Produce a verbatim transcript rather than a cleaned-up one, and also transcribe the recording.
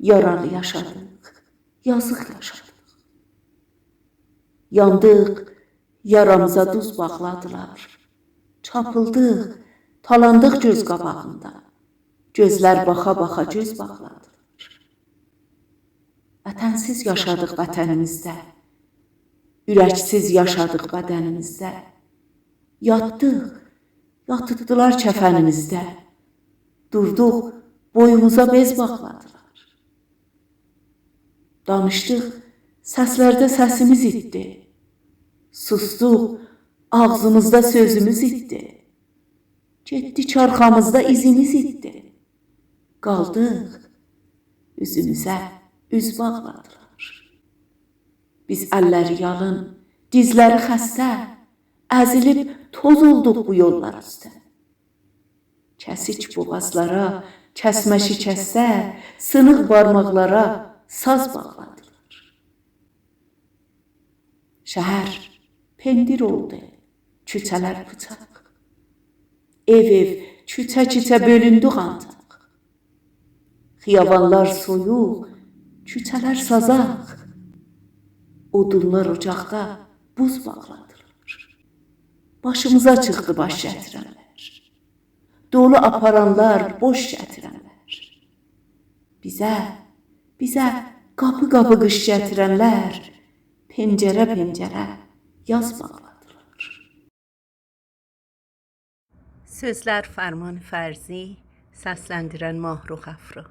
یارالی یاشادیق، یازیق یاشادیق. یاندیق، یارامیزا دوز باغلادیلار. چاپیلدیق، تالاندیق گؤز قاباغیندا. گؤزلر باخا-باخا گؤز باغلادیلار. وطن‌سیز یاشادیق وطنیمیزده. اورک‌سیز یاشادیق بدنیمیزده. یاتدیق، یاتیتدیلار کفنیمیزده. دوردوق، بویوموزا بئز باغلادیلار. دانیشدیق، سسلرده سسیمیز ایتدی. سوسدوق، آغزیمیزدا سؤزوموز ایتدی. گئتدیک آرخامیزدا ایزیمیز ایتدی. قالدیق، اوزوموزه اوز باغلادیلار. بیز اللری یالین، دیزلری خسته، ازیلیب توز اولدوق بو یوللار اوسته. کسیک بوغازلارا، کسمه شکسته، سینیق بارماقلارا ساز باغلادیلار. شهر پندیر اولدو، کوچه‌لر بوچاق. ائو-ائو، کوچه-کوچه بؤلوندوک آنجاق. خیابانلار سویوق، کوچه‌لر سازاق. اودونلار اوجاقدا بوز باغلادیلار. باشیمیزا چیخدی باش گتیرنلر. دولو آپارانلار بوش گتیرنلر. بیزه، بیزه قاپی-قاپی قیش گتیرنلر پنجره-پنجره یاز باغلادیلار. سؤزلر فرمان فرضی، سسلندیرن ماهرخ افرا.